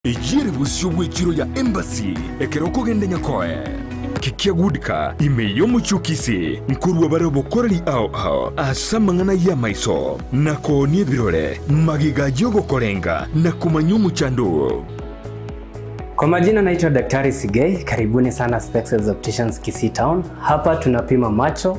Eyio ere bosio bw'echiro ya Embassy ekero okogenda Nyakoe. Kikia Goodcar ime y'omochie o Kisii nkorua bare obokoreri ao ao ase amang'ana y'amaiso na koonia ebirore magega y'ogokorenga na komanya omochando oo. Kwa majina naitwa Daktari Sigei, karibuni sana Spexels Opticians Kisii Town. Hapa tunapima macho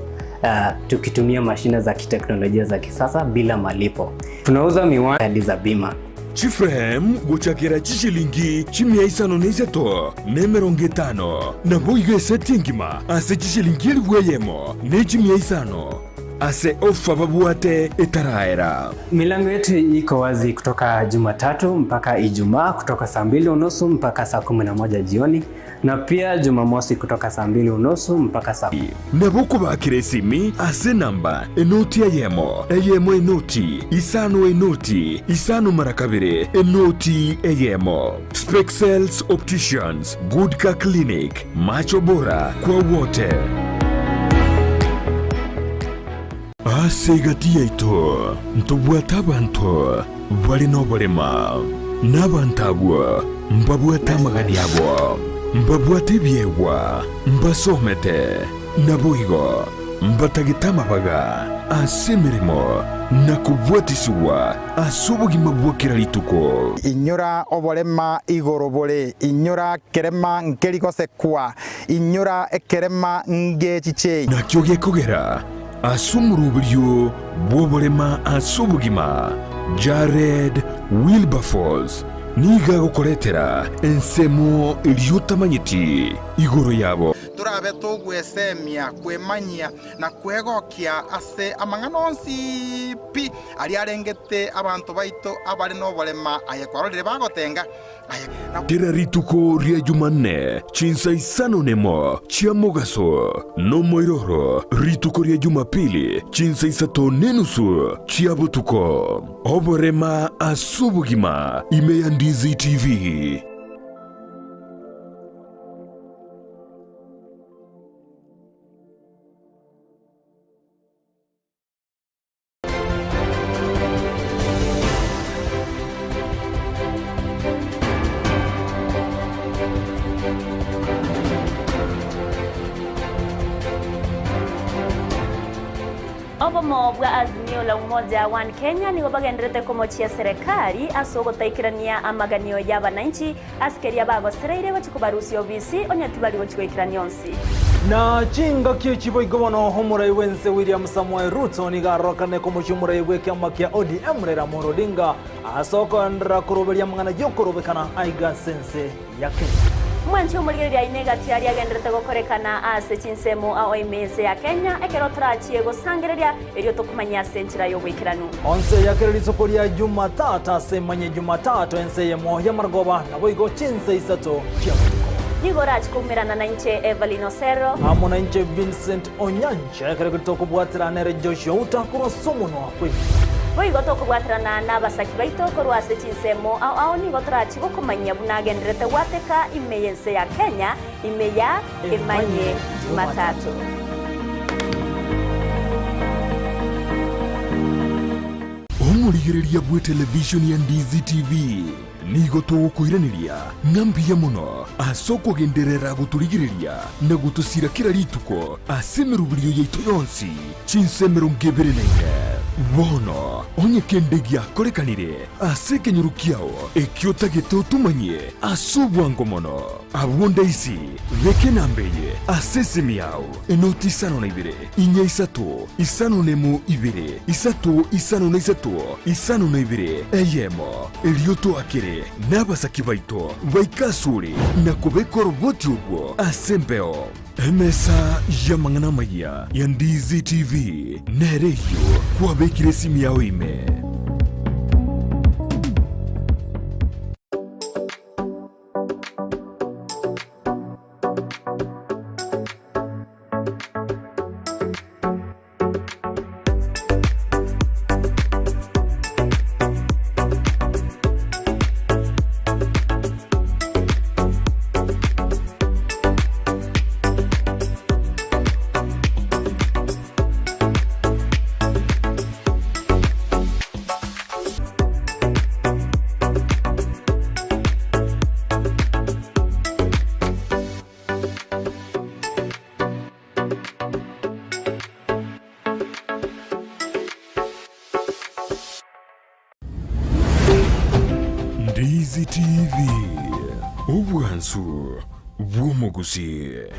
tukitumia mashine za kiteknolojia za kisasa bila malipo. Tunauza miwani kadi za bima. Chiframe gochakera chishilingi chimia isano na isato, na emerongo etano, naboigo eseti engima ase chishilingi elifu eyemo ne chimia isano, ase ofa babwate etaraera. Milango yetu iko wazi kutoka Jumatatu mpaka Ijumaa kutoka saa mbili unusu mpaka saa 11 jioni na pia Jumamosi kutoka saa mbili unusu mpaka saa. Nabo okobakera esimi ase enamba enoti eyemo, eyemo enoti, isano enoti, isano mara kabere, enoti eyemo. Spexels Opticians, Good Car Clinic, macho bora kwa wote. Ase egati yaito ntobwate abanto bare noborema, na abanto abwo mbabwate amagani abo, mbabwate ebiegwa, mbasomete, naboigo mbatagete amabaga ase emeremo na kobwatisigwa ase obogima bwa kera rituko. Inyora oborema igoro bore, inyora kerema nkeri gosekwa, inyora ekerema ngechichei. Nakio gekogera ase omoroberio bw'oborema ase obogima, Jared Wilberforce nigo agokoretera ensemo eria otamanyeti igoro yabo. Torabe togwesemia, kwemanyia, na kwegokia ase amang'ana onsi pi aria arengete abanto baito abare noborema, aye kwarorire bagotenga, aye na. Kera rituko ria Jumanne chinsa isano nemo chia mogaso, nomoiroro rituko ria Jumapili chinsa isato nenusu chia botuko. Oborema ase obogima ime ya Ndizi TV. Obomo bwa Azimio la Umoja One Kenya nigo bagenderete komochia serekari ase ogotaikerania amaganio y'abananchi ase keria bagosereire gochia kobarusia obisi onye tibari gochia goikerania onsi. Na chingaki echi boigo bono omorai bw'ense William Samoei Ruto nigo arorokane komochia omorai bw'ekiama kia ODM Raila Amolo Odinga ase okoenderera koroberia amang'ana y'okorobekana aiga ase ense ya Kenya. Mwanche omorigereria aine egati aria agenderete gokorekana ase chinsemo ao ime ense ya Kenya ekero torachie gosangereria erio tokomanyia ase enchera y'oboikeranu. Onse ya kera rituko ria Jumatatu ase emanye Jumatatu ense eyemo y'amarogoba, naboigo chinse isato chi'amatuko. Nigo orache koumerana nainche Evelyn Osero. Amo nainche Vincent Onyancha, ekero ekio tokobwaterana nere Joshua Outa korwa ase omonwa kw'ebibe. Boigo tokobwaterana nabasaki baito korwa ase chinsemo ao ao nigo torachi gokomanyia buna agenderete gwateka ime y'ense ya Kenya ime ya Emanye Jumatatu. Omorigereria bw'etelevishoni ya Ndizi TV nigo togokoiraneria ng'a mbuya mono ase okogenderera gotorigereria na gotosira kera rituko ase emeroberio yaito yonsi chinsa 24. Bono onye kende giakorekanire ase ekenyoro kiao ekio otagete otomanyie ase obwango mono, abwo ndaisi beka enamba eye ase esimi yao, enoti isano na ibere, inya isato, isano nemo ibere, isato isano na isato, isano na ibere, eyemo, erio toakere nabasaki baito baike asore na kobeka oroboti orwo ase embeo. Emesa y'amang'ana amayia ya Ndizi TV nere eyio kwabekire esimi yao ime. TV, obwansu bw'omogusii.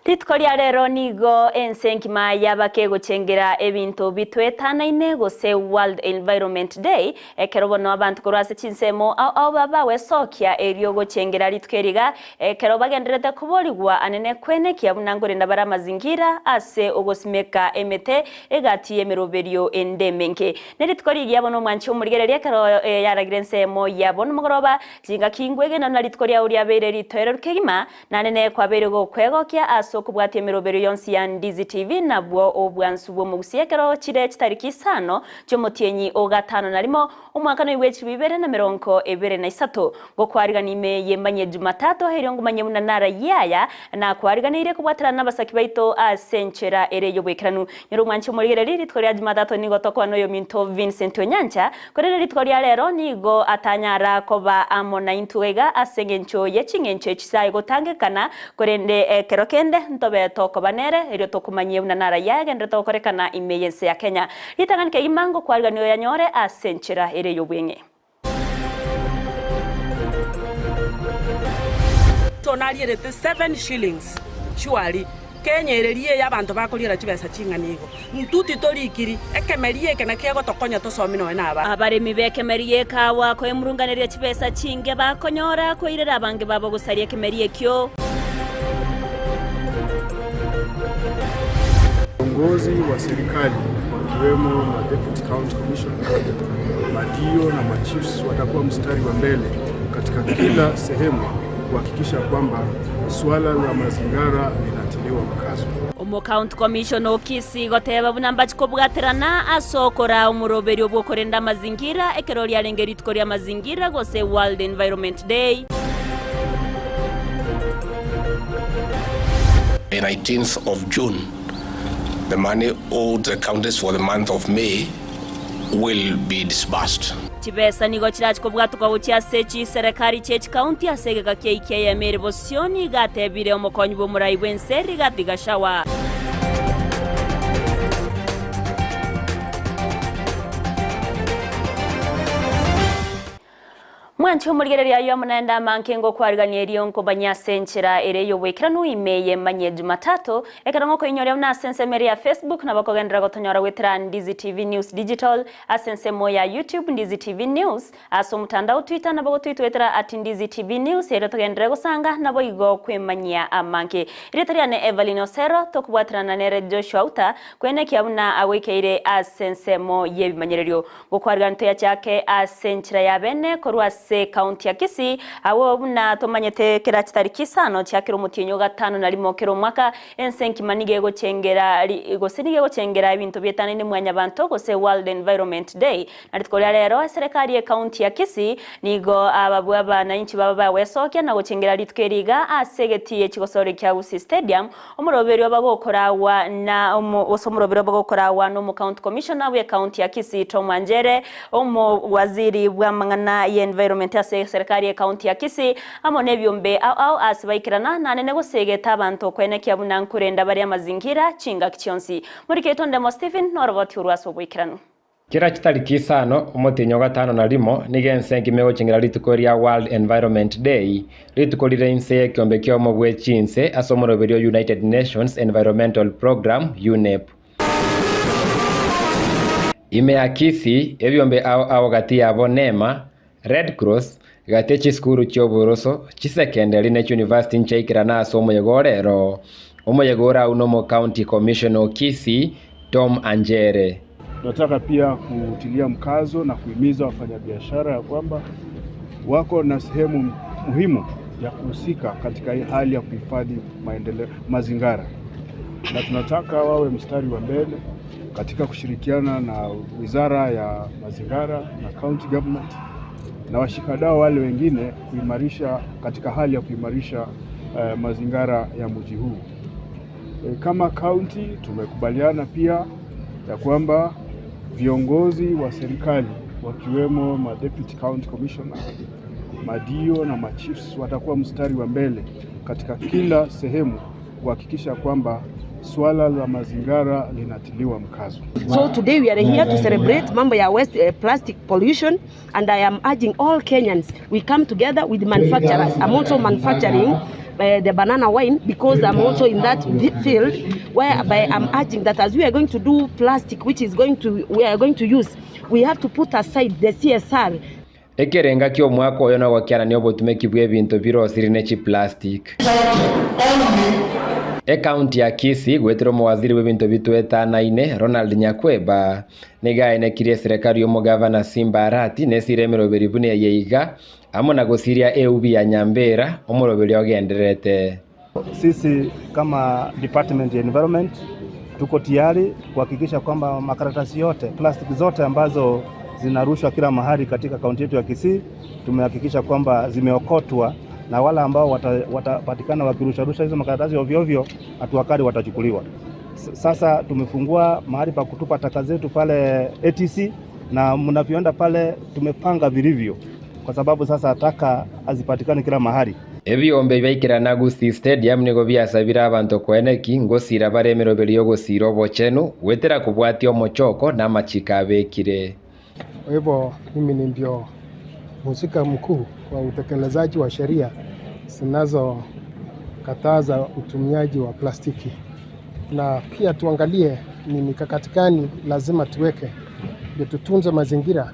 Rituko ria rero nigo ense engima yaba kegochengera ebinto bitwetanaine gose World Environment Day, Ekero bono abanto korwa ase chinsemo ao ao babawesokia erio gochengera rituko eri iga, ekero bagendererete koborigwa anene kwenekia buna nkorenda bare amazingira ase ogosimeka emete egati y'emeroberio ende emenge. Nerituko rigiya bono omwanchi omorigereria ekero yaragire ensemo ya bono mogoroba, chingaki ngwegena buna rituko riao riabeire ritoereru kegima, Nanene kwabeire gokwegokia ase okobwatia emeroberio yonsi ya Ndizi TV nabwo obwansu bw'omogusia ekero chire chitariki isano chi'omotienyi o gatano na rimo omwaka noigwe chilifu ibere na merongo ebere na isato. Ngokwarigania ime y'emanyie Jumatato erio ngomanye buna narayie aya nakwariganeirie kobwaterana nabasaki baito ase enchera ere y'oboikeranu. Nyora omwanchi omorigereria rituko ria Jumatato nigo tokoba noyominto Vincent Onyancha Korende rituko ria rero nigo atanyara koba amo naintwe iga ase engencho ye ching'encho echi chiaye gotangekana, korende ekero kende ntobe tokoba nere, erio tokomanyie buna narayia agenderete gokorekana ime y'ense ya Kenya. Ritang'ani kegima ngokwariganio oyanyore ase enchera ere y'obweng'e. Tonarierete 7 shillings surely. Kenya ere riiya y'abanto bakoriera chibesa ching'ana igo. Intwe titorikiri, ekemeri eke nakio egotokonya tosome nonya nabana. Abaremi b'ekemeri gi'ekawa koemurunganeria chibesa chinge bakonyora koirera abange babo gosaria ekemeri ekio. Viongozi wa serikali wakiwemo ma deputy county commissioner, madio na machiefs watakuwa mstari wa mbele katika kila sehemu kuhakikisha kwamba swala la mazingara linatiliwa mkazo. Omocounty Commissioner o Kisii goteba buna mbachi kobwaterana ase okoraa omoroberio bw'okorenda amazingira ekero riarenge rituko ria mazingira gose World Environment Day. The 19th of June, the money owed the counties for the month of May will be disbursed. Chibesa nigo chirachi kobwatoka gochia ase chiserekari chie chikaunti ase egeka kia iki eyemo ere bosio, nigo atebire omokonyi bw'omorai bw'ense Rigathi Gachagua. Mwanche omorigereria ayio amo naende amange ngokwarigania erio nkobanyia ase enchera ere y'oboikeranu ime y'emanyie Jumatatu, ekero ngokoinyoria buna ase ensemo ere ya Facebook nabo okogenderera gotonyora goetera Ndizi TV News Digital, ase ensemo ya YouTube Ndizi TV News, ase omotandao Twitter nabo gotwitwetera at Ndizi TV News erio togenderere gosanga naboigo kwemanyia amange. Erieta riane Evelyn Osero, tokobwaterana nere Joshua Uta kwenekia buna agoikeire ase ensemo y'ebimanyererio. Gokwarigania toyachake ase enchera ya bene korwa ase ekaunti ya Kisii, agwo buna tomanyete kera chitariki isano chia kera omotienyi o gatano na rimo kera omwaka, ense enkima nigo egochengera gose nigo egochengera ebinto bietanaine mwanyabanto gose World Environment Day. Na rituko ria rero eserekari y'ekaunti ya Kisii nigo ababua abananchi baba bagwesokia na gochengera rituko eri iga ase egetii echigosori kia Gusii Stadium Omoroberio obagokoragwa na omo gose omoroberi obagokoragwa na omocounty commissioner bw'ecounty ya Kisii Tom Anjere, omowaziri bw'amang'ana y'environment ase eserekari y'ecounty ya Kisii amo nebiombe ao ao ase baikerana nanene gosegeta abanto koenekia buna nkorenda bare amazingira chingaki chionsi. Morikeitwe Ndemo Stephen noroboti orwo ase oboikeranu. Kera chitariki isano, omotienyi o gatano na rimo, nigo ense engima egochengera rituko ria World Environment Day, rituko rire inse y'ekiombe ki'obomo bwe chinse ase omoroberio o United Nations Environmental Programme, UNEP. Ime ya Kisii, ebiombe ao ao gati yabo nema, Red Cross, gati ye chisukuru chi'oboroso, chisekenderi ne chiuniversity nchaikerana ase omoyega o rero. Omoyega ore agwo nomo County Commissioner o Kisii, Tom Anjere. Tunataka pia kutilia mkazo na kuhimiza wafanyabiashara ya kwamba wako na sehemu muhimu ya kuhusika katika hii hali ya kuhifadhi maendeleo mazingara. na tunataka wawe mstari wa mbele katika kushirikiana na Wizara ya Mazingira na county government na washikadau wale wengine kuimarisha katika hali ya kuimarisha mazingira ya mji huu. Kama county tumekubaliana pia ya kwamba viongozi wa serikali wakiwemo ma deputy county commissioner, madio na machiefs watakuwa mstari wa mbele katika kila sehemu kuhakikisha kwamba swala la mazingira linatiliwa mkazo. So today we are here to celebrate mambo ya waste plastic pollution and I am urging all Kenyans we come together with manufacturers. I'm also manufacturing the banana wine because I'm also in that field whereby I'm urging that as we are going to do plastic which is going to we are going to use we have to put aside the CSR. Ekerenga kia omwaka oyo nogokiarania obotumeki bwa ebinto birosire ne chiplastic. Ekaunti ya Kisii gwetera omowaziri bwa ebinto bitwetanaine Ronald Nyakweba nigaenekirie serikali omogavana Simba Arati nesire emeroberi buna eye iga amo na gosiria eubi ya Nyambera omoroberi ogenderete. Sisi kama Department ya Environment tuko tayari kuhakikisha kwamba makaratasi yote, plastiki zote ambazo zinarushwa kila mahali katika kaunti yetu ya Kisii tumehakikisha kwamba zimeokotwa, na wale ambao watapatikana wakirusharusha hizo makaratasi ovyo ovyo, hatua kali watachukuliwa. Sasa tumefungua mahali pa kutupa taka zetu pale ATC, na mnavyoenda pale tumepanga vilivyo, kwa sababu sasa taka hazipatikani kila mahali. Ebiombe byaikirana Gusii Stadium nigo biasabire abanto kweneki ngosira bare emeroberi yogosira obochenu gwetera kobwatia omochoko na amachiko abekire. Kwa hivyo mimi ni ndio mhusika mkuu wa utekelezaji wa sheria zinazokataza utumiaji wa plastiki, na pia tuangalie ni mikakati gani lazima tuweke ndio tutunze mazingira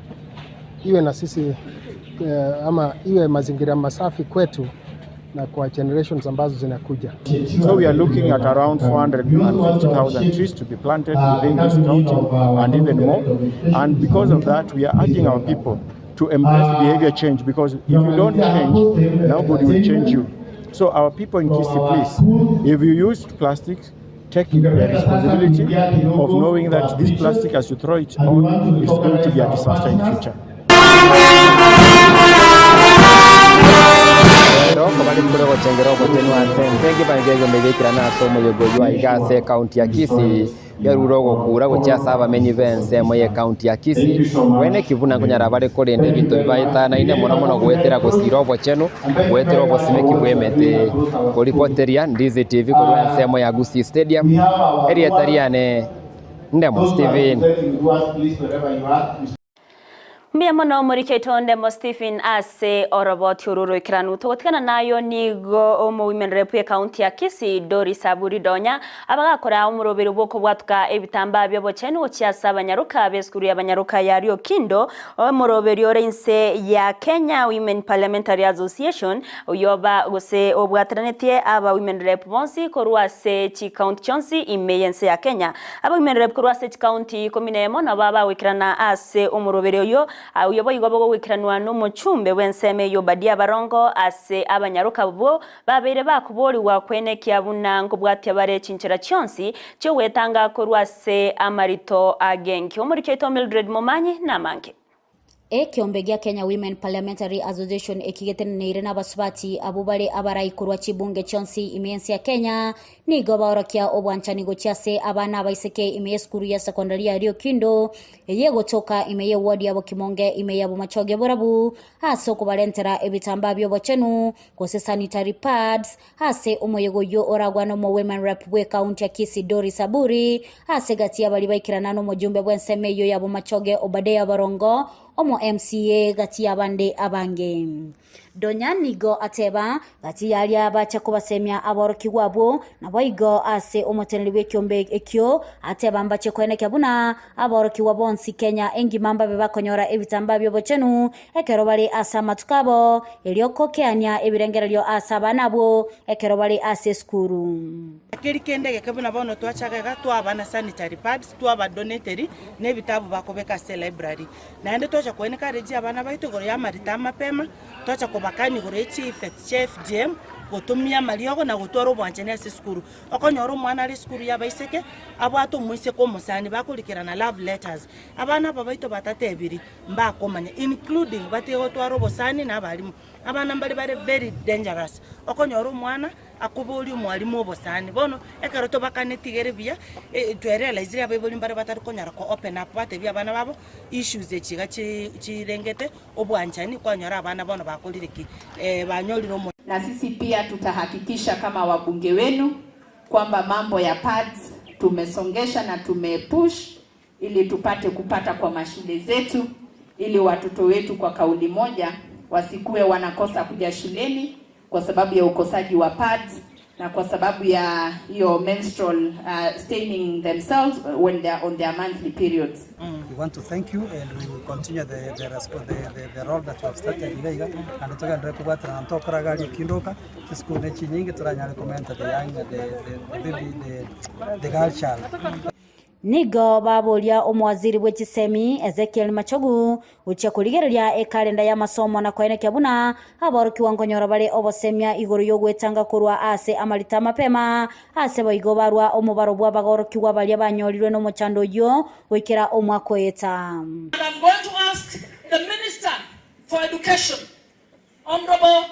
iwe na sisi ama iwe mazingira masafi kwetu na kwa generations ambazo zinakuja. So we are looking at around 450,000 trees to be planted within this county and even more. And because of that, we are urging our people to embrace behavior change, because if you don't change, nobody will change you. So our people in Kisii, please, if you use plastic, take the responsibility of knowing that this plastic, as you throw it on, is going to be a disaster in future. Roko bari kure gochengera obochenu ase ense ekibango mbegekirana ase omoyogo oyo aiga ase ekaunti ya Kisii yarure ogokura gochia ase abamenyi ba ensemo ya ekaunti ya Kisii wene kibuna nkonyara bare korenda ebinto bibaetanaine mono mono gwetera gosira obochenu gwetera obosimeki bwa emete koripoteria Ndizi TV korwa ensemo ya Gusii Stadium erieta riane Ndemo Steven. Mbia mono moriketo Ndemo Stephen ase oroboti ororo ikiranu togotigana nayo nigo omo women rep ya county ya Kisii Doris Aburi Donya abagakora omurobero bwoko bwatuka ebitamba by'obochenu gochia abanyaruka b'esukuru y'abanyaruka ya Riokindo omuroberi ore inse ya Kenya Women Parliamentary Association oyoba gose obwatiranetie aba women rep bonsi korwa ase chi county chonsi ime yense ya Kenya aba women rep korwa ase chi county 11 nabo abawikirana ase omuroberi oyo uyobo igobo gwikiranwa n'omuchumbe w'enseme yobadia barongo ase abanyaruka bo babeire bakuboriwa kwenekia bunango bwatia bare chinchera chionsi chio wetanga korwa ase amarito agenki omuriketo Mildred Momanyi namange. Ekiombe gia Kenya Women Parliamentary Association ekigeteneire n'abasubati abo bare abarai korwa chibunge chionsi imiensi ya Kenya nigo baorokia obwanchani gochia ase abana abaiseke ime esukuru ya secondary ya Riokindo eye gotoka ime ye ward yabo Kimonge ime yabo Machoge Borabu ase okubarentera ebitamba by'obochenu gose sanitary pads ase omoyego yo oragwa nomo women rep bwe county ya Kisii Doris Aburi ase gati y'abari baikirana n'omujumbe bw'enseme eyo yabo Machoge Obadea Barongo omo MCA gati y'abande abange. Donya nigo ateba gati yaria bacha kubasemia aborokigwa abo nabo igo ase omoteneri bw'ekiombe ekio ateba mbache kwenekea buna aborokigwa bonsi Kenya engima mbabe bakonyora ebitamba by'obochenu ekero bari ase amatuko abo eriokokeania ebirengererio ase abana abo ekero bari ase esukuru. Keri kende geke buna bono twachagaga twabana sanitary pads twabadonateri n'ebitabu bakobeka ase library naende twacha kwenekareji abana baitu igoro ya marita mapema twacha Tokobakania igoro ye chieffects chia FGM, gotumia amariogo na gotwara obwanchani ase esukuru. Okonyora omwana are esukuru y'abaiseke, abwate omoiseke omosani bakorikerana love letters. Abana aba baito batatebiri mbakomanya including batige gotwara obosani na abalimu. Abana mbare bare very dangerous, okonyora omwana akoboria omwalimu obosani. Bono ekero tobakaneti iga ere buya, twerealizire abaibori mbare batari konyara ko open up batebie abana babo issues echi iga chirengete obwanchani kwanyora abana bono bakorire ki? Banyorire omo. Na sisi pia tutahakikisha kama wabunge wenu kwamba mambo ya pads tumesongesha na tumepush ili tupate kupata kwa mashule zetu, ili watoto wetu kwa kauli moja wasikuwe wanakosa kuja shuleni kwa sababu ya ukosaji wa pads na kwa sababu ya hiyo menstrual staining themselves when they are on their monthly periods. We want to thank you and we will continue the role that we have started iga iga and togenderere kobwaterana ntokora gari ekindoka chisukuru ne chinyinge toranyare komenta the young the baby the girl child. Nigo baboria omowaziri bwe chisemi Ezekiel Machogu gochia korigereria ekalenda y'amasomo na koenekia buna aborokigwa nkonyora bare obosemia igoro y'ogwetanga korwa ase amarita amapema ase boigo barwa omobaro bw'abagorokigwa baria banyorirwe nomochando oyio goikera omwaka oeta. And I'm going to ask the Minister for Education, Honourable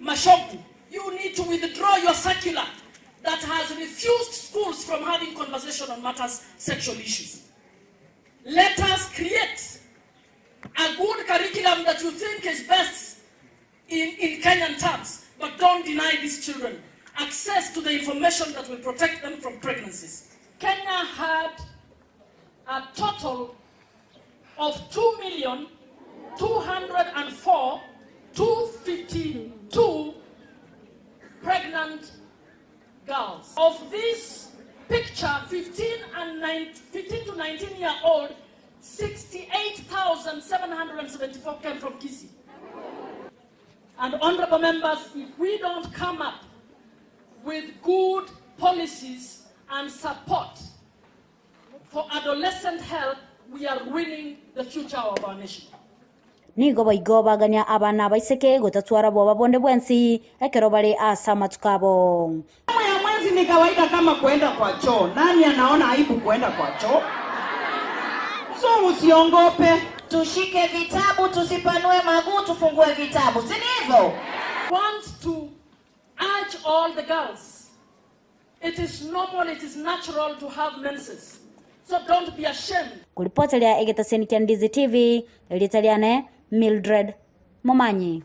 Machogu, you need to withdraw your circular that has refused schools from having conversation on matters sexual issues. Let us create a good curriculum that you think is best in Kenyan terms, but don't deny these children access to the information that will protect them from pregnancies. Kenya had a total of 2,204,252 pregnant girls. Of this picture, 15 and nine, 15 to 19 year old, 68,774 came from Kisii. And honorable members, if we don't come up with good policies and support for adolescent health, we are ruining the future of our nation. Nigo boigo bagania abana abaiseke gotatwara bwoba bonde bwensi ekero bare ase amatuko abo. Ya mwezi ni kawaida kama kuenda kwa choo. Nani anaona aibu kuenda kwa choo? So usiongope. Tushike vitabu, tusipanue maguu, tufungue vitabu, si ndivyo? Want to urge all the girls. It is normal, it is natural to have menses. So don't be ashamed. Kuripoteria egetaseni kia Ndizi TV, Ritaliane Mildred Momanyi.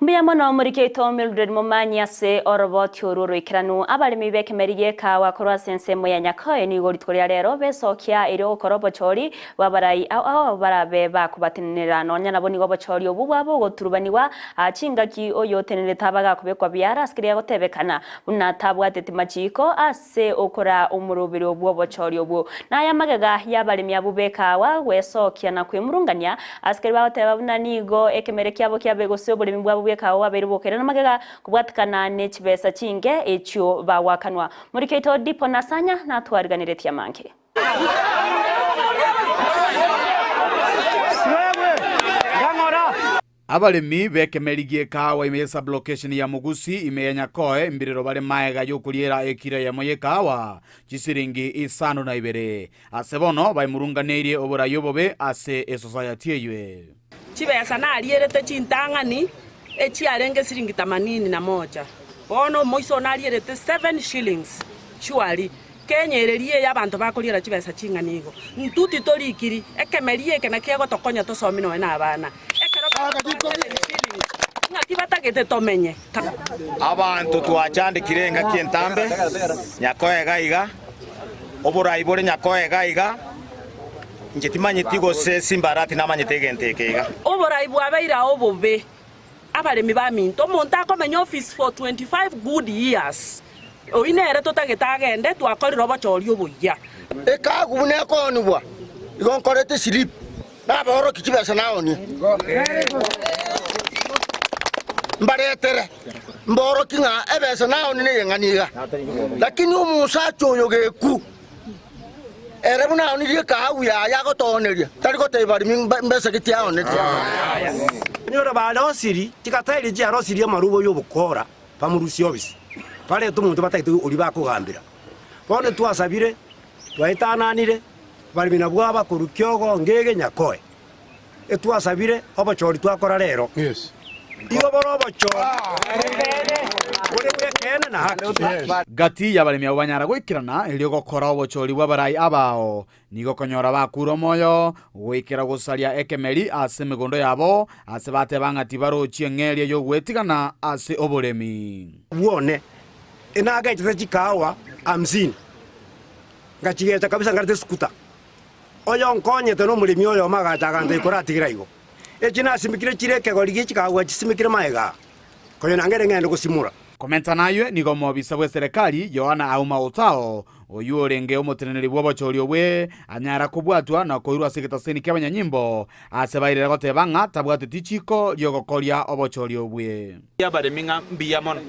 Mbuya mono omorikeito Mildred Momanyi ase oroboti oru oroikeranu abaremi bekemeri giekawa korwa ase ensemo ya Nyakoe nigo rituko ria rero besokia erio gokora obochori bwabarai ao ao barabe bakobatenenera nonya nabo nigo obochori obu bwabo ogoturubaniwa chingaki oyo otenerete abagakobekwa biara ase keria gotebekana buna tabwatete machiko ase okora omoroberi obwo obochori obwo naya magega y'abaremi abwo bekawa gwesokia na kwemurungania ase keria bagoteba buna nigo ekemere kiabo kiabe gose oboremi bwabo bwekawa bwabeire bokere na magega kobwatikana ne chibesa chinge echio bagwakanwa morikeito Dipo Nasanya natwariganiretie amange. Abaremi bekemeri giekawa ime sublocation ya Mugusi ime ya Nyakoe mbirero bare maega yokuriera ekira yamo yekawa chisiringi isano na ibere ase bono baimurunganeirie oborayi obobe ase esociety eywe. Chibesa narierete chintang'ani echiarenge siringi 81 bono moiso narierete 7 shillings surely kenyererie ya abanto bakoriera chibesa ching'ani igo ntuti torikiri ekemeri eke nakiagotokonya tosomi noe na abana ekero ng'aki batagete tomenye. Abantu twachandikire engaki entambe Nyakoe iga oborai bore Nyakoe iga inche timanyeti gose Simbarati namanyete egento eke iga. Oborai bwabeire obobe abaremi baminto omonto akomenya office for 25 good years oinere totagete agende twakorire obochori oboyia. Ekagu buna ekoonibwa igo nkorete slip naboroki chibesa naonie mbaretere mboroki ng'a ebesa naonie neyeng'ani iga lakini omosacha oyo geku ere buna aonirie ekagu yaye agotoneria tari goteba barimi mbesa geti aonete. Onyore barosiri chigataeri chiarosirie amarubo y'obokora, bamorusie obisi, barete omonto batagete oria bakogambera. Bono twasabire, twaetananire, abaremi nabwo aba korwa kiogo ngege nyakoe. Etwasabire obochori twakora rero, igo bore obochori bore bw'ekeene na haki. Gati y'abaremi abwo banyara goikerana erio gokora obochori bw'abarai abao, Nigo okonyora bakure omoyo goikera gosaria ekemeri ase emegondo yabo, ase bateba ng'a tibarochi eng'eria y'ogwetigana ase oboremi. Bwone enagechete chikawa hamsini, ngachigecha kabisa ngarete esukuta. Oyonkonyete nomoremi oyomo agacha agantebia koratigere igo. Echi nasimekire chire ekegori gie chikawa chisimekire magega aa, konya nangere ng'ende gosimora. Komenta naywe nigo omobisa bw'eserekari Yohana Auma Otao, oyio orenge omoteneneri bw'obochori obwe, anyara kobwatwa na koirwa ase egetaseni ki'abanyanyimbo, ase bairire goteba ng'a tabwateti chiiko ri'ogokoria obochori obwe. Abaremi ng'a mbuya mono,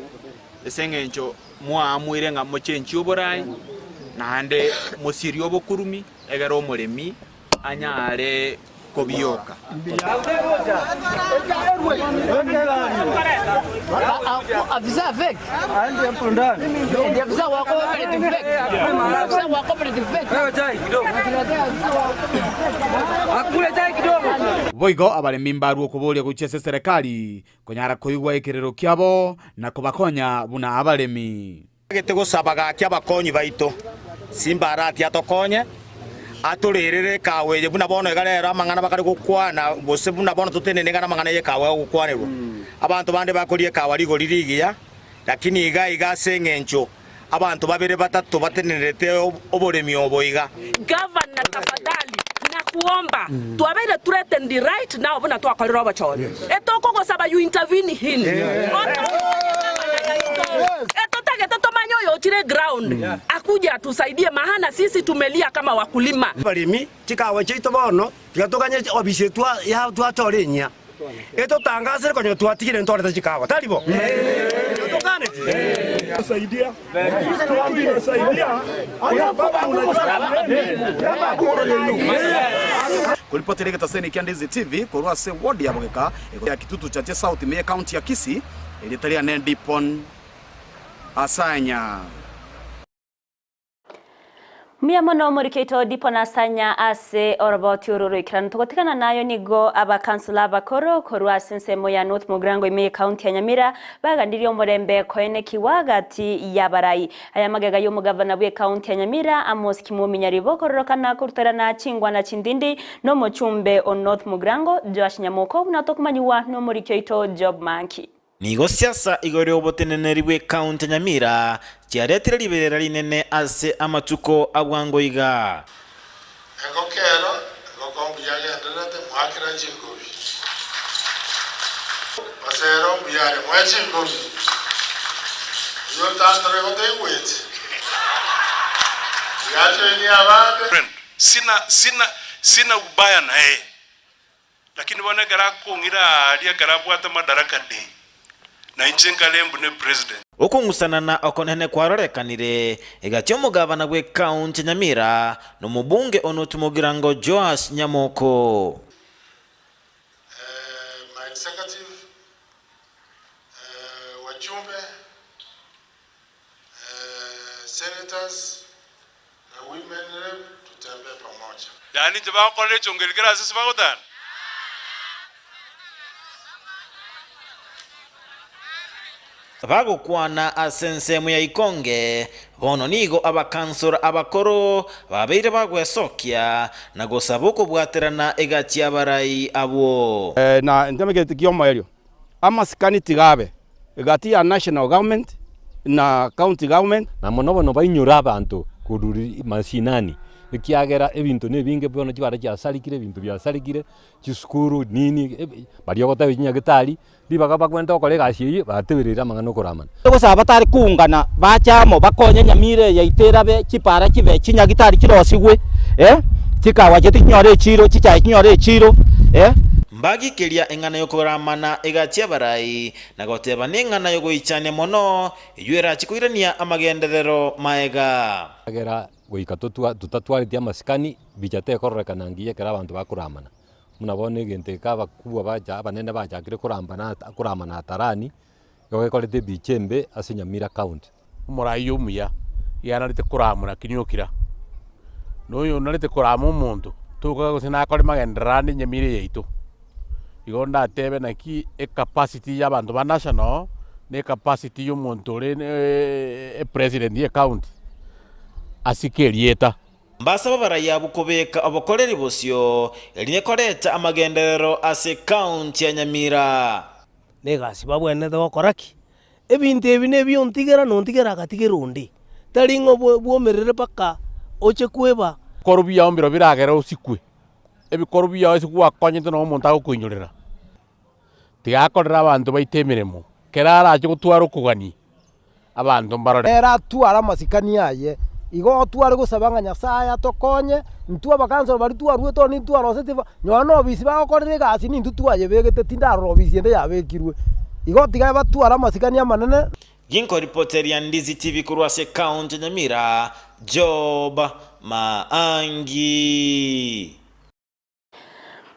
ase engencho mwaamuire ng'a mochenchie oboraai, naende mosirie obokurumi, egere omoremi anyare kobioka. Boigo abaremi mbarue okoboria gochia ase eserekari, konyara koigwa ekerero kiabo na kobakonya buna abaremi. Totagete gosaba gaki abakonyi baito, Simba aratie atokonye, atorerere ekawa eye buna bono iga rero amang'ana bakare gokwana, gose buna bono totenene iga namang'ana y'ekawa agokwanerwa. Abanto bande bakoria ekawa rigori rigiya, lakini iga iga ase eng'encho abanto babere batato batenenerete oboremi obo iga. Governor tafadhali nakuomba twabeire threatened right now buna twakorire obochori etokogosaba you intervene in otokonye gavana yaito etotagete tomanye oyo ochire ground akuje atusaidie maana sisi tumelia kama wakulima. Abaremi, chikawa chiaito bono, tiga toganye obisi twachore enyia. Etotangasire konya twatigire ntorete chikawa, tari bo? Tokaneti? Koripotera egetaseni kia Ndizi TV korwa ase ward ya Bogeka, ya Kitutu Chache South ime y'Ecounty ya Kisii, erieta riane Dipon Asanya. Mbuya mono omoriki oito Dipo Nasanya ase oroboti oro roikeranu. Togotigana nayo nigo abakansula abakoro korwa ase ensemo ya North Mugirango ime y'Ecounty ya Nyamira baganirie omorembe koenekigwa gati y'abarai. Aya magega y'omogavana bw'Ecounty ya Nyamira Amos Kimwomi Nyaribo kororokana koruterana chingwana chindindi nomochumbe o North Mugirango Joash Nyamoko buna tokomanyigwa nomoriki oito Job Manki. Nigo siasa igoro y'oboteneneri bw'ecounty ya Nyamira chiaretire riberera rinene ase amatuko a bwango iga. Engoko ero, engoko mbuya agendererete, moakera chingobi. Osero mbuya are, moe chingobi. Oyio otantore igo taigweti. Tiga ajoinie abande. Friend, sina sina sina ubaya na yeye. Lakini bono ekero akong'ira aaria ekero abwate madaraka day, na inche nkare mbune president. Okong'usanana okonene kwarorekanire egati y'omogabana bw'ecounty ya Nyamira na omobunge o North Mugirango Joash Nyamoko. My executive, wachumbe, senators Na women rep tutembee pamoja. Yaani inche bagokorera echongeri kera ase ase bagotara. Bagokwana ase ensemo ya Ikonge, bono nigo abakansora abakoro babeire bagwesokia na gosaba okobwaterana egati y'abarai abwo. Na ntemegete ki'omoerio, amasikani tiga abe Gati ya national government na county government. Na mono bono bainyore abanto korwa mashinani, ekiagera ebinto nebinge bono chibara chiasarikire, ebinto biasarikire, chisukuru nini, baria ogotebia chinyagetari, ribaga bagwenerete gokora egasi eyio, batebereire amang'ana okoramana. Gose batari koungana bache amo bakonye Nyamira eye yaito erabe, chipara chibe, chinyagitari chirosigwe, eh, chikawa chiaito chinyore echiro, chichae chinyore echiro, eh. Mbagikeria eng'ana y'okoramana egati y'abarai, na goteba neng'ana y'ogoichania mono, eyio erache koirania amagenderero maega. Ekiagera goika totatwareti amasikani, bicha tekororekana ngiya ekero abanto bakoramana. Buna bono egento eke abakubwa bacha abanene bachakire koramba na korama na atarani, igo gekorete ebicha embe ase Nyamira county. Omorai omuya iga anarete koramwa lakini okira, na oyo onarete korama omonto tokaga gose nakore magenderero ande enyamira eye yaito. Igo ndatebe naki ecapacity ya abanto ba national na ecapacity ya omonto ore epresident ya ecounty asike erieta. Mbasaba abarai abwo kobeka obokoreri bosio, erinde koreta amagenderero ase ekaunti ya Nyamira. Negasi babwenerete gokora ki? Ebinto ebi nebi ontigera na ontigera agatigera onde. Tari ng'a bwomerere mpaka oche kweba. Ebikoru biao mbiro biragere osikwe, ebikoru biao ase gwakonyete nonya omonto agokoinyorera. Tiga akorere abanto baito emeremo, kera arache gotwara okogania, abanto mbarore. Nere atware amasikani aye. Igo tware gosaba ng'a Nyasaye atokonye, intwe abakansoro baria twaruete ororo nintwe twarosetie ba, nonya na obisi bagokorera egasi nintwe twayebegete tindarora obisi ende yabekirwe. Igo tiga batware amasikani amanene. Ginkoripoteria Ndizi TV korwa ase ekaunti ya Nyamira, Job Maangi.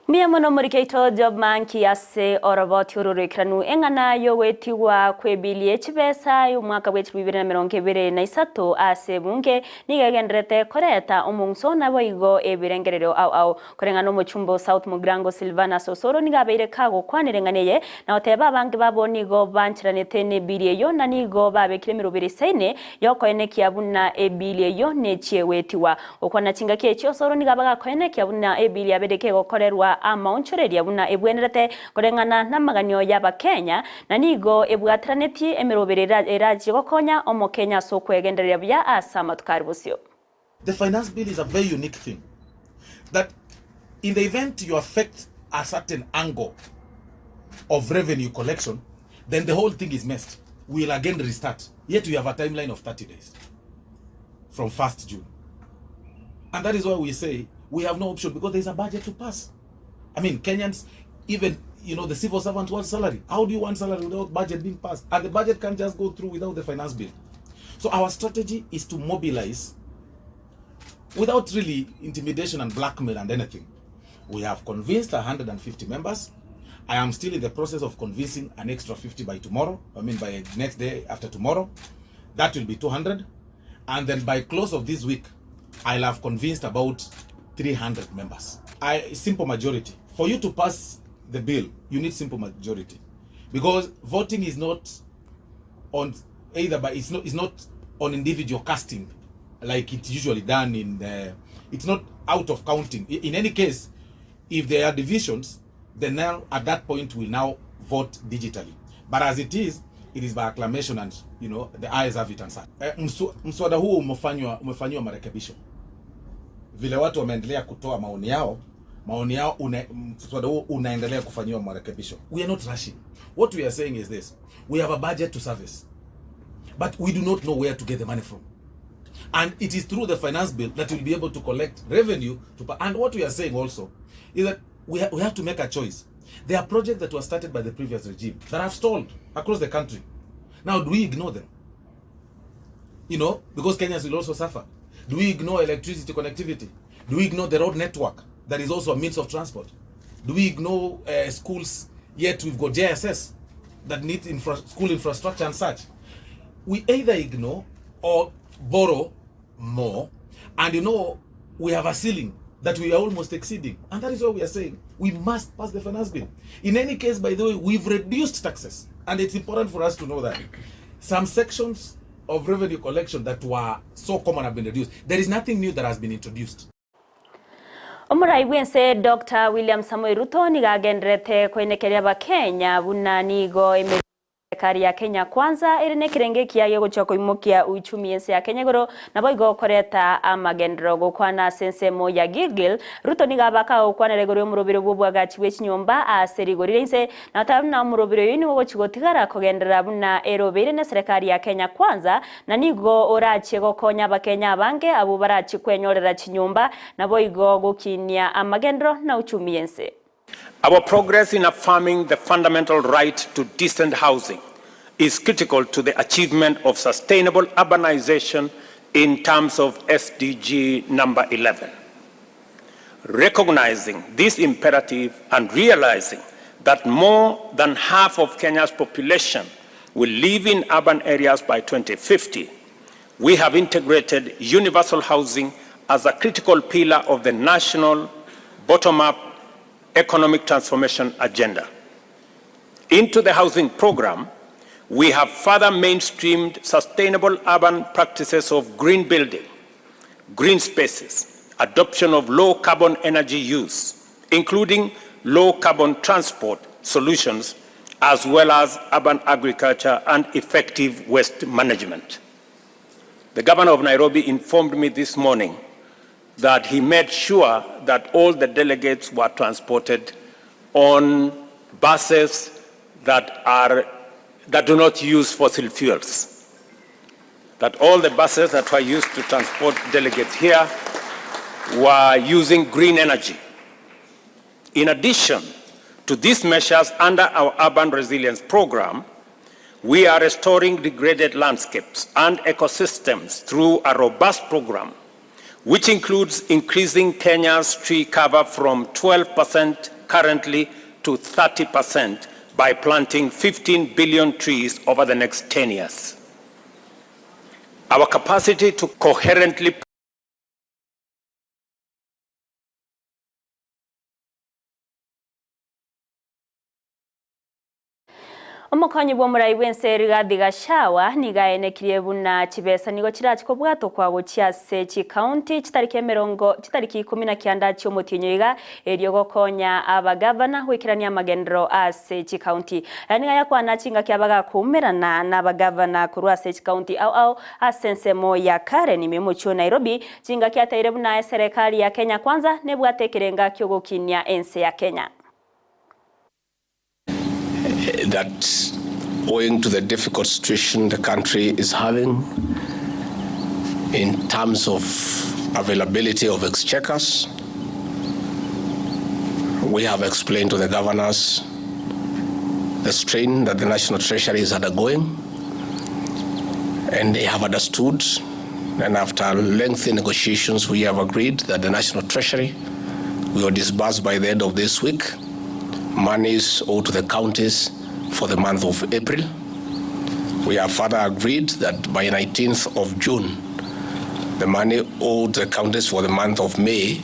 Mbuya mono omoriki oito Job Manki ase oroboti oro roikeranu eng'ana y'ogoetigwa kw'ebili ye chibesa y'omwaka bwe chilifu ibere na emerongo ebere na isato ase ebunge nigo egendererete koreta omong'uso naboigo ebirengererio ao ao. Koreng'ana omochumba o South Mugirango Silvanus Osoro nigo abeire kagokwanera eng'ana eye na goteba abange babo nigo bancheranete nebili eyio na nigo babekire emeroberi esaine y'okoenekia buna ebili eyio nechie goetigwa. Gokwana chingaki echio Osoro nigo abagakoenekia buna ebili yabere kegokorerwa amaonchoreria buna ebwenerete koreng'ana namaganio y'Abakenya na nigo ebwateranetie emeroberi erachie gokonya Omokenya ase okwegendereria buya ase amatuko are bosio. The finance bill is a very unique thing that in the event you affect a certain angle of revenue collection, then the whole thing is messed. We'll again restart. Yet we have a timeline of 30 days from 1st June. And that is why we say we have no option because there's a budget to pass. I mean, Kenyans, even, you know, the civil servants want salary. How do you want salary without budget being passed? And the budget can't just go through without the finance bill. So our strategy is to mobilize without really intimidation and blackmail and anything. We have convinced 150 members. I am still in the process of convincing an extra 50 by tomorrow. I mean, by next day after tomorrow. That will be 200. And then by close of this week, I'll have convinced about 300 members. I, simple majority. For you to pass the bill, you need simple majority. Because voting is not on either by it's not it's not on individual casting like it's usually done in the it's not out of counting. In any case, if there are divisions, then now at that point we now vote digitally. But as it is, it is by acclamation and you know the eyes have it and such. Eh, mswada huo umefanywa umefanyiwa marekebisho. Vile watu wameendelea kutoa maoni yao, maoni yao una, mswada huo unaendelea kufanyiwa marekebisho. We are not rushing. What we are saying is this. We have a budget to service. But we do not know where to get the money from. And it is through the finance bill that we'll be able to collect revenue. To, and what we are saying also is that we, ha we have to make a choice. There are projects that were started by the previous regime that have stalled across the country. Now, do we ignore them? You know, because Kenyans will also suffer. Do we ignore electricity connectivity? Do we ignore the road network that is also a means of transport? Do we ignore uh, schools? Yet we've got JSS that need infra school infrastructure and such. We either ignore or borrow more. And you know, we have a ceiling that we are almost exceeding. And that is why we are saying we must pass the finance bill. In any case, by the way, we've reduced taxes. And it's important for us to know that some sections of revenue collection that were so common have been reduced. There is nothing new that has been introduced. Omorai bw'ense Doctor William Samoei Ruto nigo agendererete koenekeria Abakenya buna nigo emeremo y'eserekari ya Kenya Kwanza ere nekerengo ekiya gegochia koimokia uchumi y'ense ya Kenya igoro naboigo koreta amagenderero gokwana ase ensemo ya Gilgil. Ruto nigo abaka agokwanera igoro y'omorobero bw'obwagachi bwe chinyomba ase rigori ria inse na goteba buna omorobero oyio nigo ogochia gotigara kogenderera buna erobeire neserekari ya Kenya Kwanza na nigo orachie gokonya Abakenya abange abwo barachie kwenyorera chinyomba Naboigo gokinia amagenderero na uchumi y'ense. Our progress in affirming the fundamental right to decent housing is critical to the achievement of sustainable urbanization in terms of SDG number 11. Recognizing this imperative and realizing that more than half of Kenya's population will live in urban areas by 2050, we have integrated universal housing as a critical pillar of the national bottom-up economic transformation agenda. Into the housing program, we have further mainstreamed sustainable urban practices of green building, green spaces, adoption of low carbon energy use, including low carbon transport solutions, as well as urban agriculture and effective waste management. The governor of Nairobi informed me this morning that he made sure that all the delegates were transported on buses that are that do not use fossil fuels. That all the buses that were used to transport delegates here were using green energy. In addition to these measures under our urban resilience program, we are restoring degraded landscapes and ecosystems through a robust program, which includes increasing Kenya's tree cover from 12% currently to 30% by planting 15 billion trees over the next 10 years. Our capacity to coherently Omokonyi bw'omorai bw'ense Rigathi Gachagua nigo aenekirie buna chibesa nigo chirachi kobwatokwa gochia ase chikaunti chitariki emerongo chitariki ikomi na kianda chi'omotienyi oiga erio gokonya abagavana goikerania amagenderero ase chikaunti. Aya nigo ayakwana chingaki abagakoumerana n'abagavana korwa ase chikaunti ao ao ase ensemo ya Karen ime y'omochie o Nairobi chingaki ateire buna eserekari ya Kenya Kwanza nebwate ekerenga kiogokinia ense ya Kenya. That owing to the difficult situation the country is having in terms of availability of exchequers, we have explained to the governors the strain that the National Treasury is undergoing, and they have understood. And after lengthy negotiations, we have agreed that the National Treasury will disburse by the end of this week monies owed to the counties for the month of April. We have further agreed that by 19th of June, the money owed the counties for the month of May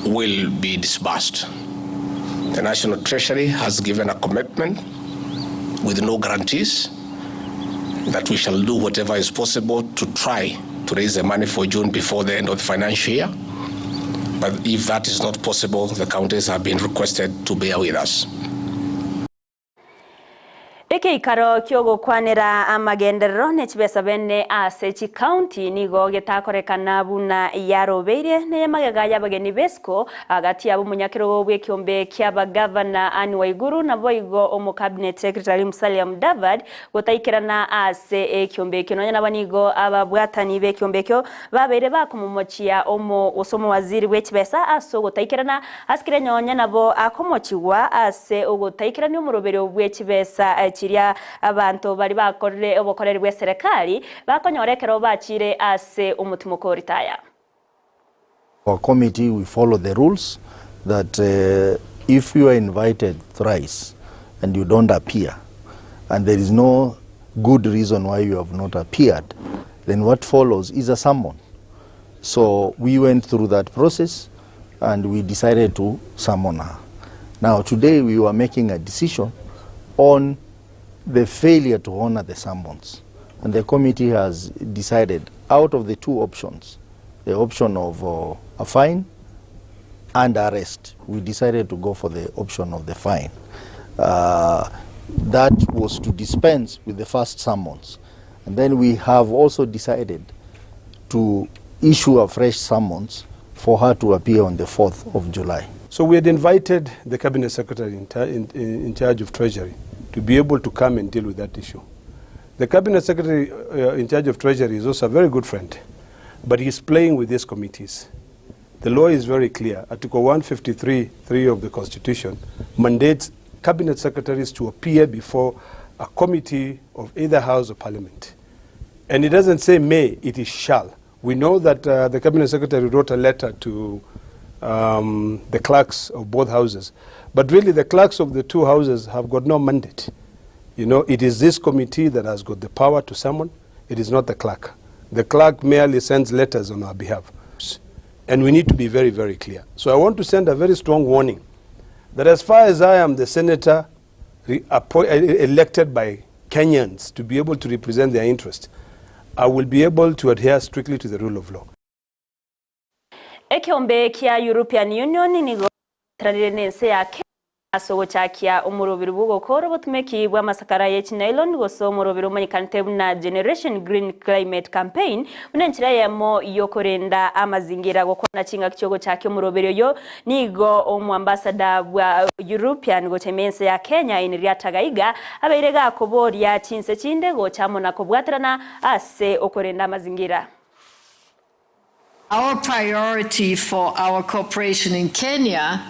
will be disbursed. The National Treasury has given a commitment with no guarantees that we shall do whatever is possible to try to raise the money for June before the end of the financial year. But if that is not possible, the counties have been requested to bear with us. Ekeikaro ki'ogokwanera amagenderero ne chibesa bene ase chikaunti nigo getakorekana buna yarobeirie ney'emagega y'abageni b'esiko agati yabo omonyakerogo bw'ekiombe ki'abagavana Anne Waiguru naboigo omocabinet secretary Musalia Mudavadi gotaikerana ase ekiombe ekio nonya nabo nigo ababwatani b'ekiombe ekio babeire bakomomochia omo gose omowaziri bw'echibesa ase ogotaikerana ase kera nonye nabo akomochigwa ase ogotaikerania omoroberio bw'echibesa chiria abanto baria bakorire obokoreri bw'eserekari bakonyora ekero bachire ase omotimoko o ritaya. Our committee we follow the rules that if you are invited thrice and you don't appear and there is no good reason why you have not appeared, then what follows is a summon. So we went through that process and we decided to summon her. Now today we were making a decision on the failure to honor the summons. And the committee has decided out of the two options, the option of a fine and arrest, we decided to go for the option of the fine. That was to dispense with the first summons. And then we have also decided to issue a fresh summons for her to appear on the 4th of July. So we had invited the Cabinet Secretary in charge of Treasury to be able to come and deal with that issue. The Cabinet Secretary in charge of Treasury is also a very good friend, but he's playing with these committees. The law is very clear. Article 153.3 of the Constitution mandates Cabinet Secretaries to appear before a committee of either House or Parliament. And it doesn't say may, it is shall. We know that the Cabinet Secretary wrote a letter to um, the clerks of both houses. But really, the clerks of the two houses have got no mandate. You know, it is this committee that has got the power to summon. It is not the clerk. The clerk merely sends letters on our behalf. And we need to be very, very clear. So I want to send a very strong warning that as far as I am the senator elected by Kenyans to be able to represent their interest, I will be able to adhere strictly to the rule of law. Ekeombe kia European Union nigo geteranire nense ya Kenya ase ogochakia omoroberi bw'ogokora obotumeki bw'amasakara ye chinylon gose omoroberi omanyekanete buna Generation Green Climate Campaign buna enchera eyemo y'okorenda amazingira. Gokwana chingaki chiogochakia omoroberi oyo nigo omoambassador bwa European gocha ime ense ya Kenya Henrietta Gaiga abeire gakoboria chinse chinde gocha amo na kobwaterana ase okorenda amazingira. Our priority for our cooperation in Kenya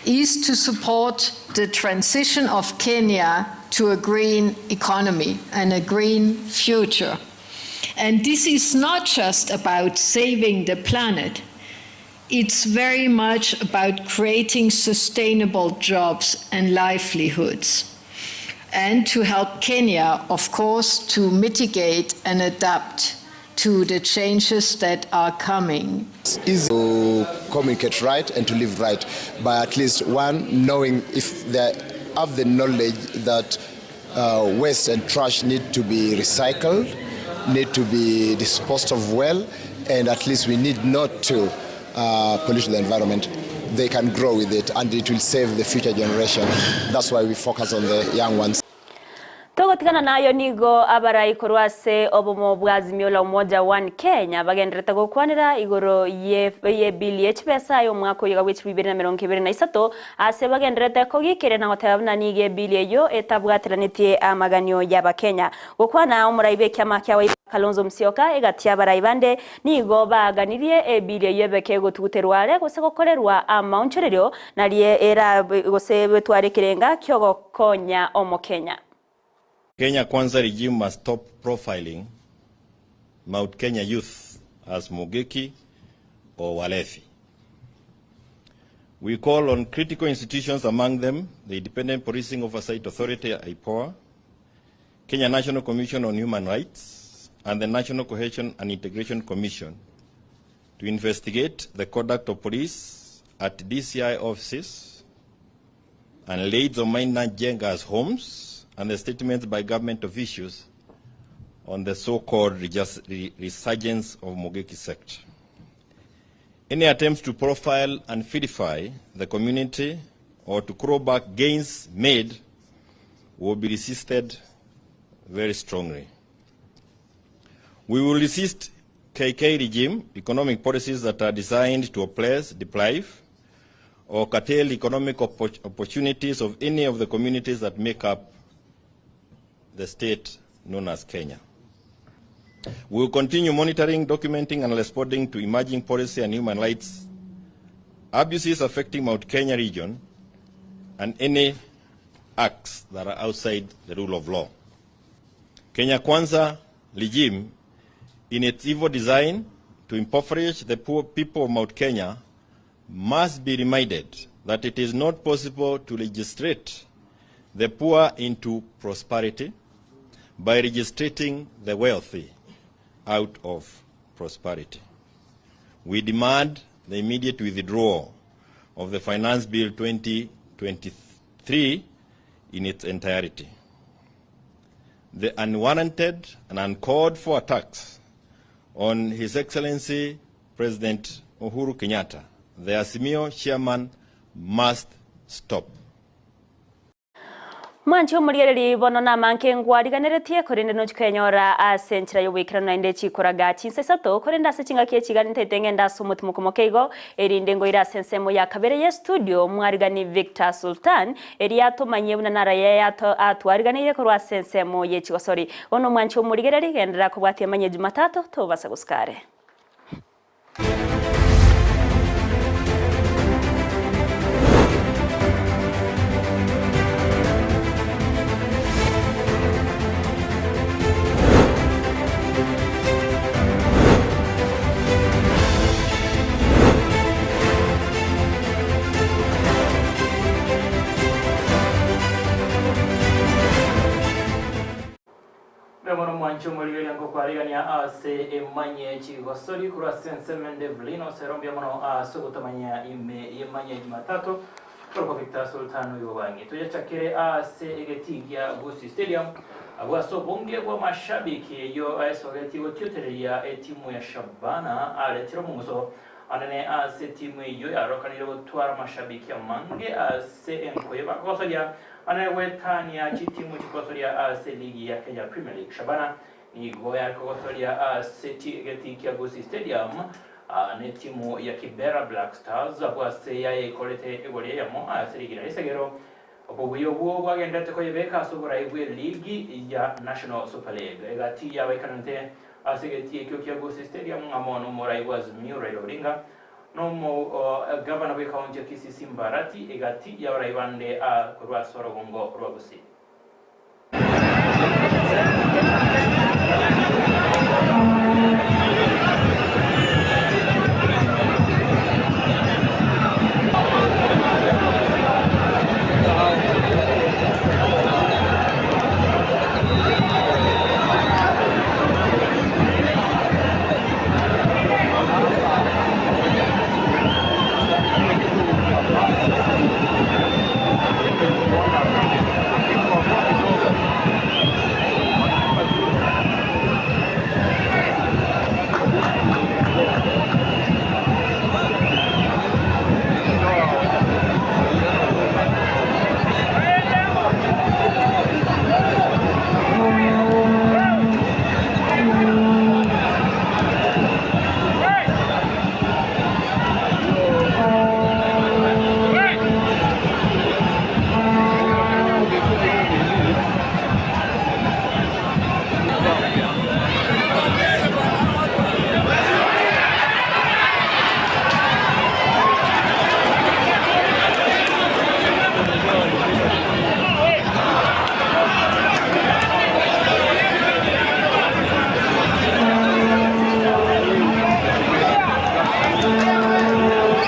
is to support the transition of Kenya to a green economy and a green future. And this is not just about saving the planet. It's very much about creating sustainable jobs and livelihoods, and to help Kenya, of course, to mitigate and adapt to the changes that are coming. It's easy to communicate right and to live right by at least one knowing if they have the knowledge that uh, waste and trash need to be recycled, need to be disposed of well, and at least we need not to uh, pollute the environment. They can grow with it and it will save the future generation. That's why we focus on the young ones. Togotigana nayo nigo abarai korwa ase obomo bwa Azimio la Umoja One Kenya bagendererete gokwanera igoro ye ye-bill ye chibesa y'omwaka oyo bwa 2023 ase bagendererete kogikeria na goteba buna nigo ebill eyo etabwateranetie amaganio y'abakenya. Gokwana omorai bw'ekiama kia Wiper Kalonzo Musyoka egati y'abarai bande nigo baganirie ebill eyo ebeke egotuguterwa are gose gokorerwa amaonchorerio narie era gose betware ekerenga kiogokonya omokenya. Kenya Kwanza regime must stop profiling Mount Kenya youth as Mungiki or Walevi. We call on critical institutions, among them the Independent Policing Oversight Authority, IPOA, Kenya National Commission on Human Rights, and the National Cohesion and Integration Commission to investigate the conduct of police at DCI offices and raids on Maina Njenga's homes and the statements by government officials on the so-called resurgence of Mungiki sect. Any attempts to profile and vilify the community or to claw back gains made will be resisted very strongly. We will resist KK regime economic policies that are designed to oppress, deprive, or curtail economic opportunities of any of the communities that make up the state known as Kenya. We will continue monitoring, documenting, and responding to emerging policy and human rights abuses affecting Mount Kenya region and any acts that are outside the rule of law. Kenya Kwanza regime, in its evil design to impoverish the poor people of Mount Kenya, must be reminded that it is not possible to legislate the poor into prosperity by legislating the wealthy out of prosperity. We demand the immediate withdrawal of the Finance Bill 2023 in its entirety. The unwarranted and uncalled for attacks on His Excellency President Uhuru Kenyatta, the Azimio chairman, must stop. Mwanche omorigereria bono namanke ngwariganeretie korende nochi kwenyora ase enchera y'oboikeranu naende chikoraga chinsa isato korende ase chingaki echiga ntaete ng'ende ase omotimoko moke igo erinde ngoire ase ensemo ya kabere ye studio mwarigani Victor Sultan eria atomanyie buna naraye yato atwariganeire korwa ase ensemo ye chigosori. Bono mwanche omorigereria genderera kobwatia manye Jumatatu tobasa gosika are. Mwancho omorigereria nkokwarigania ase emanye chigosori korwa ase ensemo ende Evelyn osere mbuya mono ase ogotomanya ime y'emanye ya Jumatatu korokwa Victor Sultan oyo obange. Toyachakere ase egetii gia Gusii Stadium abwo ase obonge bw'amashabiki eyio esogetie gotiotereria etimu ya Shabana aretire omong'uso anene ase etimu eyio yarokanire gotwara amashabiki amange ase enkoyo bakogosoria Anene goetania chitimu chikosoria ase eligi ya Kenya Premier League. Shabana nigo yare kogosoria ase egetii kia Gusii Stadium netimu ya Kibera Black Stars abwo ase yayekorete egori eyemo ase rigina risegero. Obobuya obwo bwagenderete koyebeka ase oborai bw'eligi ya National Super League. Egati y'abaikaranete ase egetii ekio kia Gusii Stadium ng'amo nomorai bw'Azimio Raila Odinga, Nomogavana bw'ekaunti ya Kisii Simba Arati egati y'abarai bande a korwa ase orogongo rwa Gusii.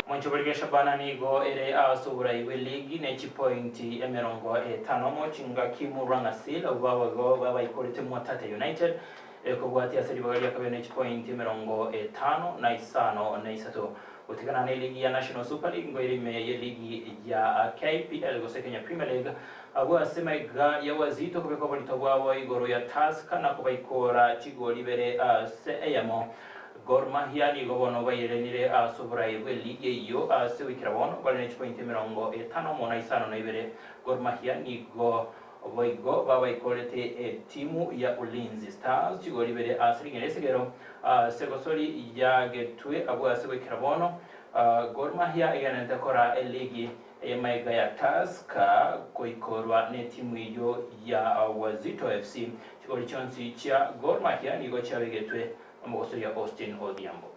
Mwancho Shabana nigo ere ase oborai bw'eligi ne chipointi emerongo etano mo chingaki Murang'a Seal baboigo babaikorete Mwatate United ekobwatia ase ribaga ria kabere ne chipointi emerongo etano na isano na isato. Gotigana na eligi ya National Super League ngoire ime y'eligi ya KPL gose Kenya Premier League abwo ase maiga ya Wazito kobeka oborito bwabo igoro ya Tusker na kobaikora chigoli ibere ase eyemo. Gor Mahia nigo bono bairenire ase oborai bw'eligi eyio ase goikera bono bare ne chipointi emerongo etano mo na isano na ibere. Gor Mahia nigo boigo babaikorete etimu ya Ulinzi Stars chigori ibere ase ring'ana esegero ase gosori yagetwe abwo ase goikera bono. Gor Mahia egendererete kora eligi ey'emaiga ya Tusker koikorwa netimu eyio ya Wazito FC. Chigori chionsi chia Gor Mahia nigo chiabegetwe nomogosoria Austin Odhiambo.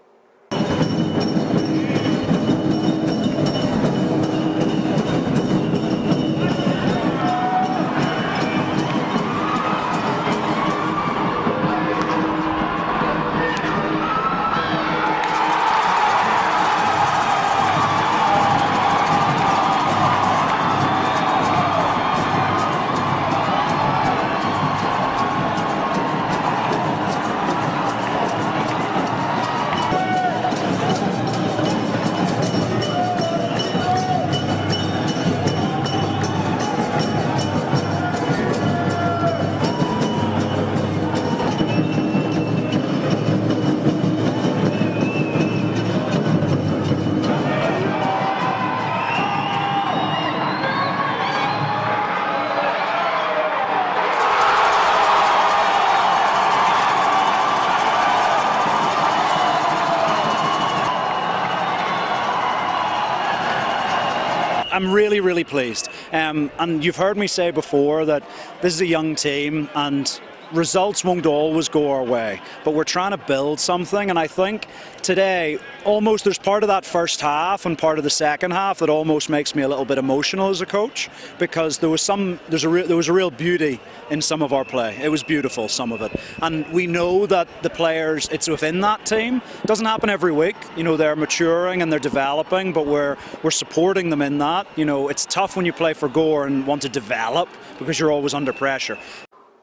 I'm really, really pleased. And you've heard me say before that this is a young team and results won't always go our way, but we're trying to build something, and I think today almost there's part of that first half and part of the second half that almost makes me a little bit emotional as a coach, because there was some, there's a there was a real beauty in some of our play. It was beautiful, some of it, and we know that the players, it's within that team. It doesn't happen every week, they're maturing and they're developing, but we're supporting them in that. It's tough when you play for Gor and want to develop because you're always under pressure.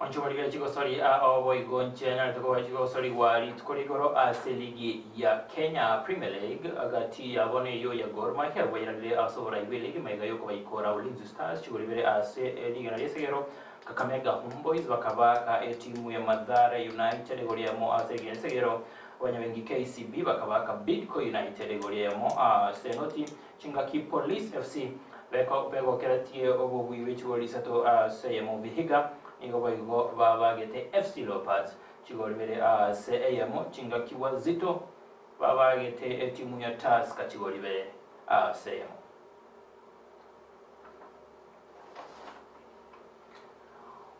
Onchomorigere chigosori oboigo nchianyarete koba chigosorigwa rituko rigoro ase ligi ya Kenya Premier League gati yabo neyio ya Gor Mahia bairarire ase oborai bwe ligi maiga yokobaikora Ulinzi Stars chigori ibere ase rigena riesegero Kakamega Homeboyz bakabaaka etimu ya Mathare United igoro eyemo ase rigena riesegero Abanyabengi KCB bakabaaka Bidco United igoro eyemo ase enoti Chingaki Police FC begokeretie obobui bwe chigori isato ase eyemo Vihiga nigo boigo babagete FC Leopards chigori ibere ase eyemo Chingaki Wazito babagete etimu ya Tusker chigori ibere ase eyemo.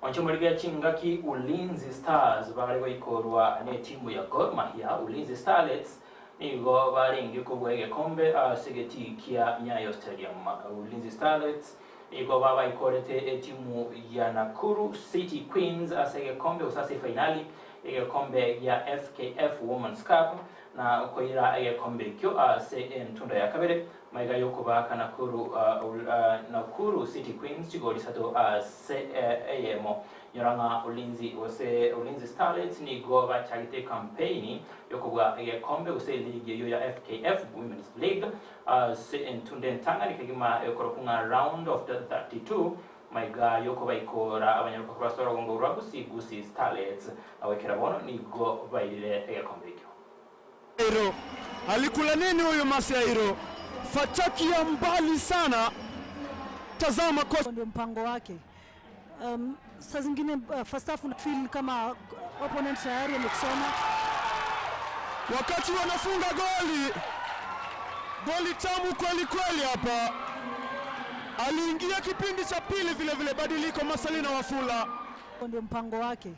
Onchomorigia chingaki Ulinzi Stars bare goikorwa netimu ya Gor Mahia, Ulinzi Starlets nigo barenge kobua egekombe ase egetii kia Nyayo Stadium. Ulinzi Starlets nigo babaikorete etimu ya Nakuru City Queens ase egekombe gose ase efainali y'egekombe gia FKF Women's Cup na koira egekombe ekio ase entunda ya kabere Magega y'okobaaka Nakuru Nakuru City Queens chigori isato ase eyemo. Nyora ng'a Ulinzi gose Ulinzi Starlets nigo bachagete ekampeini y'okobua egekombe gose eligi eyio ya FKF Women's League ase entunda entang'ani kegima ekorokwa ng'a Round of the 32 magega y'okobaikora abanyaruka korwa ase orogongo rwa Gusii Gusii Starlets. Na goikera bono nigo bairire egekombe ekio. Airo alikula nini huyu Masiairo? Fataki ya mbali sana, tazama kocha ndio mpango wake. Saa zingine first half una feel kama opponent tayari amekusoma. Wakati wanafunga goli, goli tamu kweli kweli hapa. Aliingia kipindi cha pili vile vile, badiliko Marcelino Wafula. Ndio mpango wake.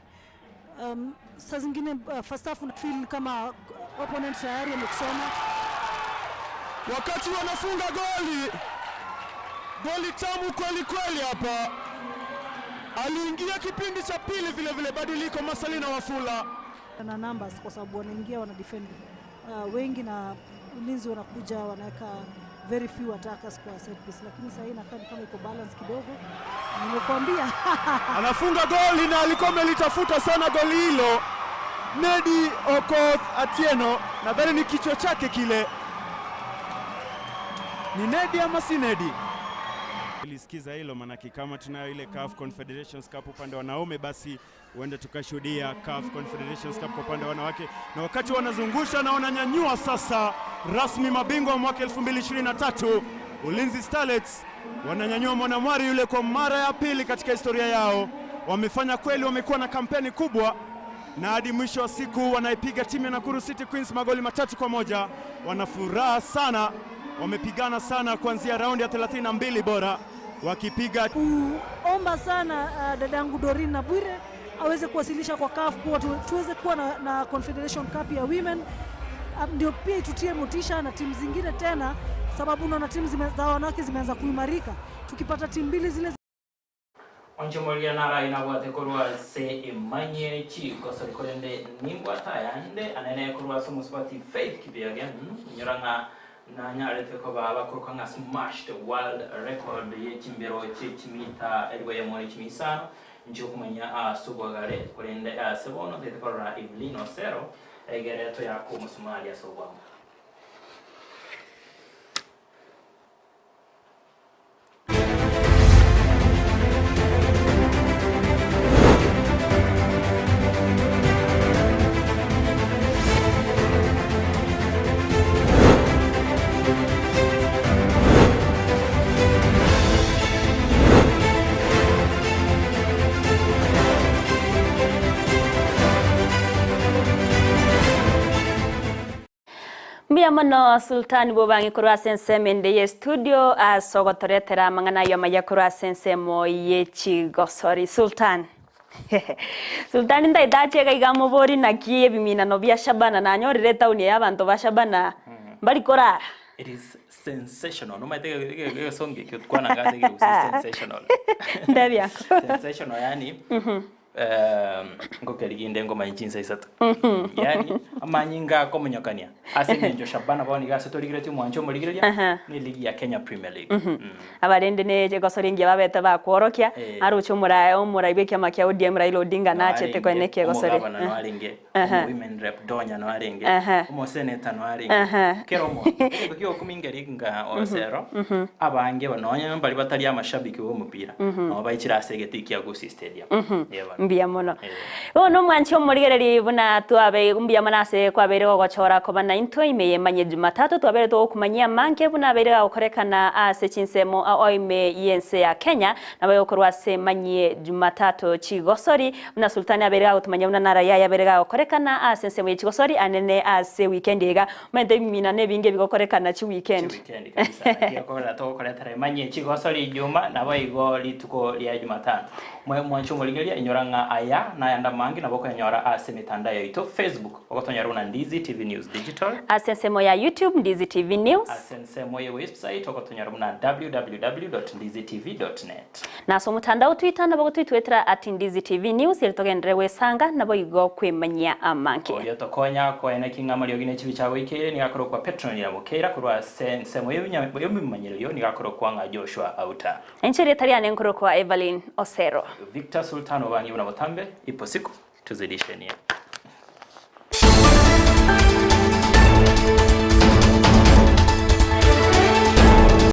Saa zingine first half una feel kama opponent tayari amekusoma. Wakati wanafunga goli, goli tamu kweli kweli hapa. Aliingia kipindi cha pili vile vile, badiliko Marcelino Wafula. Na numbers kwa sababu wanaingia wana defend wengi na ulinzi wanakuja wanaweka very few attackers kwa set piece, lakini sasa hii inakaa ni kama iko balance kidogo. Nimekuambia. Anafunga goli na alikuwa amelitafuta sana goli hilo. Nedi Okoth Atieno, nadhani ni kichwa chake kile. Ni Nedi ama si Nedi? Nilisikiza hilo manake kama tunayo ile CAF Confederations Cup upande wa wanaume, basi huenda tukashuhudia CAF Confederations Cup kwa upande wa wanawake. Na wakati wanazungusha na wananyanyua sasa rasmi mabingwa wa mwaka 2023 Ulinzi Starlets wananyanyua mwanamwari yule kwa mara ya pili katika historia yao. Wamefanya kweli, wamekuwa na kampeni kubwa na hadi mwisho wa siku wanaipiga timu ya Nakuru City Queens magoli 3-1. Wana furaha sana, wamepigana sana kuanzia raundi ya 32 bora wakipiga. Kuomba sana dadangu Doreen na Bwire aweze kuwasilisha kwa CAF kuwa tuweze kuwa na Confederation Cup ya women, ndio pia itutie motisha na timu zingine tena, sababu unaona timu za wanawake zimeanza kuimarika. Tukipata timu mbili zile Onchomoria nara inabwate korwa se emanye chikoso rikorende nimbwata yande anene korwa ase omosubati Faith Kipyegon nyora ng'a nanyarete koba bakoruka ng'a smash the world record ye chimbero che chimita erwe ya more chimisano nchokumanya asubwagare korende ase bono tete korora Evelyn Osero egereto yako omosomalia ase obwango. Mbuya mono Sultani Bobangi korwa ase ensemo ende ye studio ase ogotoretera amang'ana ayio amaya korwa ase ensemo ye chigosori. Sultan. Sultani ntaete ache iga iga amobori naki ebiminano bia Shabana nanyorire etaoni eye abanto ba Shabana mbari korara. It is sensational. Nomaete egesongo ekio tokwananga ase ekegusii sensational. Ntebi ako. Sensational yaani. Ngokeriginde ngomanye chinsa isato. Yaani amanyinga akomonyokania ase eng'encho Shabana bono iga ase torigeretie omwancho omorigereria Aha. ne eligi ya Kenya Premier League. Abarende ne egosori engiya babete bakworokia, Eh. aroche omorae omorai bw'ekiama kia ODM Raila Odinga nachete koene ekiegosori. Omogabana no arenge, Aha. omo women rep Donya no arenge, Aha. omoseneta no arenge. Aha. Kera omonto. Egento kiogokumia ng'a Osero, abange nonya mbari batari amashabiki b'omopira, nabo baichire ase egetii kia Gusii Stadium. Ee bono. Mbuya mono. Bono omwanchi omorigereri buna twabe mbuya mono ase kwabeire gogochora koba naintwe ime y'emanye Jumatatu twabeire togokumanyia amange buna abeire gagokorekana ase chinsemo ao ime y'ense ya Kenya naboigo korwa ase emanyie Jumatatu chigosori buna Sultani abeire gagotumanyia buna nara yaye abeire gagokorekana ase ensemo ye chigosori anene ase weekend iga omanyete ebimina nebinge bigokorekana chiweekend. Chiweekend kabisa. Naki okogera togokoretera emanyie chigosori Ijuma naboigo rituko ria Jumatano. Mwanche omorigereria, inyora ng'a aya nayande amange nabo okoyanyora ase emetandao yaito, Facebook, ogotonyora buna Ndizi TV News Digital. Ase ensemo ya YouTube, Ndizi TV News. Ase ensemo ye website, ogotonyora buna www dot ndizitv dot net. Na ase omotandao Twitter nabo ogotwitwetera at Ndizi TV News eri togenderere gwesanga naboigo kwemanyia amange. Oria otokonya koeneki ng'a amariogi ne chibi chiagoikeire nigo akorokwa Petronila Mokeira korwa ase ensemo y'ebimanyererio nigo akorokwa ng'a Joshua Auta. Inche erieta riane nkorokwa Evelyn Osero. Victor Sultan Obangi buna botambe, ipo siku tuzidishenie.